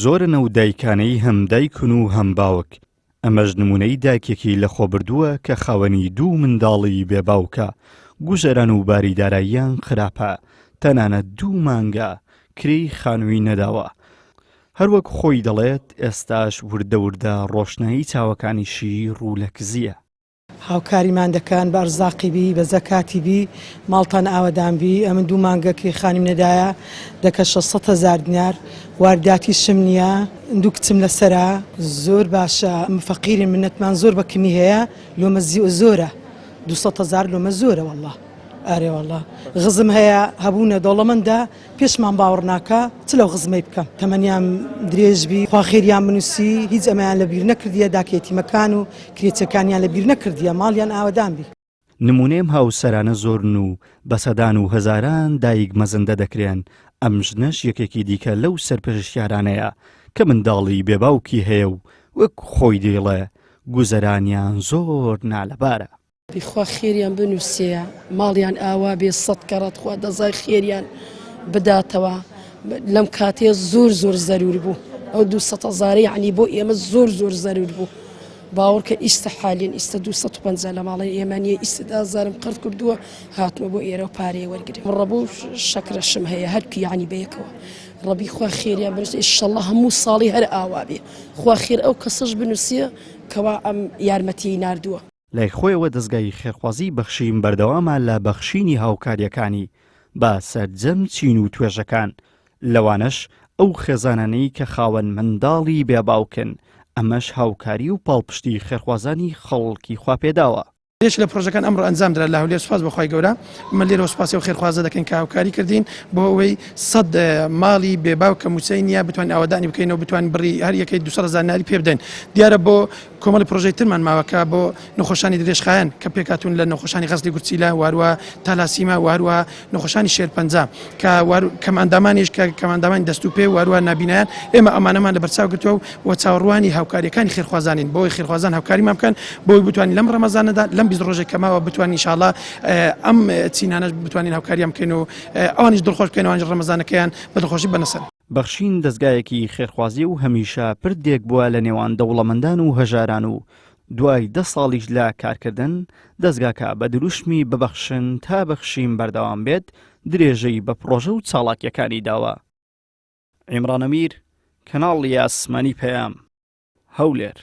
زۆرن ئەو دایکانەی هەم دایکن و هەم باوک، ئەمەش نمونەی دایکێکی لەخۆبردووە کە خاوەنی دوو منداڵی بێ باوکە، گوزەران و باری داراییان خراپە، تەنانەت دوو مانگە کرێی خانووی نەداوە. هەروەک خۆی دەڵێت ئێستاش وردە وردە ڕۆشنایی چاوەکانیشی ڕوو لە کزییە. هاوکاریمان دەکەن بە ئەرزاقی بی بە زەکاتی بی ماڵتان ئاوەدان بی ئەمن دوو مانگە کرێ خانیم نەدایە دەکە 600 هەزار دینار وارداتیشم نییە دوو کچم لەسەرە زۆر باشە ئەمە فەقیرین منەتمان زۆر بە کمی هەیە لۆمە زیۆ زۆرە 200 هەزار لۆمە زۆرە واللە ئارێ واللە غزم هەیە هەبوونە دەوڵەمەندە پێشمان باوەڕ ناکا چ لەو خزمەی بکەم تەمەنیان درێژ بی خوا خێریان بنوسی هیچ ئەمەیان لە بیر نەکردیە داکە یەتیمەکان و کرێچەکانیان لە بیر نەکردیە ماڵیان ئاوەدان بی. نمونەی ئەم هاوسەرانە زۆرن و بە سەدان و هەزاران دایک مەزندە دەکرێن، ئەم ژنەش یەکێکی دیکە لەو سەرپەرشتیارانەیە کە منداڵی بێ باوکی هەیە و وەک خۆی دەیڵێ گوزەرانیان زۆر نالەبارە. خوا خێریان بنوسێ ماڵیان ئاوا بێ سەد کەڕەت خوا دەزای خێریان بداتەوە لەم کاتێ زۆر زۆر زەرور بوو ئەو دو هەزارە یعنی بۆ ئێمە زۆر زۆر زەرور بوو باوەڕکە ئیستا حالین ئیستا 250 لە ماڵی ئێمە نییە ئیستا دازارم قەرد کردووە هاتمە بۆ ئێرە و پارەیە وەرگرم ڕەبوو شەکرەشم هەیە هەرکی یعنی بەیەکەوە ڕەبی خوا خێریان بنووسێ ئیشەڵڵا هەموو ساڵی هەر ئاوا بێ خوا خێر ئەو کەسەش بنووسێ کەوا ئەم یارمەتیی ناردووە. لای خۆیەوە دەزگای خێرخوازیی بەخشین بەردەوامە لە بەخشینی هاوکارییەکانی بە سەرجەم چین و توێژەکان، لەوانەش ئەو خێزانانەی کە خاوەن منداڵی بێ باوکن، ئەمەش هاوکاری و پاڵپشتی خێرخوازانی خەڵکی خواپێداوە. یەکێک لە پرۆژەکان ئەمڕۆ ئەنجامدرا لە هەولێر سوپاس بۆ خوای گەورە ئمە لێرەوە سوپاسی ئەو خێرخوازە دەکەین کە هاوکاری کردین بۆ ئەوەی سەد ماڵی بێ باوک کە مووچەی نییە بتوانین ئاوەدانی بکەینەوە بتوانین بڕی هەر یەکەی 200 هەزار ناری پێ بدەین دیارە بۆ کۆمەڵی پرۆژەی ترمان ماوە کە بۆ نەخۆشانی درێژخایەن کە پێکهاتوون لە نەخۆشانی غەزلی گورچیلە و هەروە تالاسیما و هەروە نەخۆشانی شێرپەنجە کە کەمئەندامانیش کە کەمئەندامانی دەست و پێ و هەروە نابینایان ئێمە ئەمانەمان لەبەرچاو گرتووە و و چاوەڕوانی هاوکارییەکانی خێرخوازانین بۆ ئەوەی خێرخوازان هاوکاریمان بکەن بۆ ئەوەی بتوانین لەم ڕەمەزانەدا لەم 20 ڕۆژەی کە ماوە بتوانین ئینشاڵڵا ئەم چینانەش بتوانین هاوکاریان بکەین و ئەوانیش دڵخۆش بکەین ئەوانیش ڕەمەزانەکەیان بە دڵخۆشی بەنە سەر. بەخشین دەزگایەکی خێرخوازیە و هەمیشە پردێک بووە لە نێوان دەوڵەمەندان و هەژاران و دوای دە ساڵیش لە کارکردن، دەزگاکە بە دروشمی ببەخشن تا بەخشین بەردەوام بێت درێژەی بە پڕۆژە و چاڵاکیەکانی داوە. عیمران ئەمیر، کەناڵی ئاسمانی پەیام، هەولێر.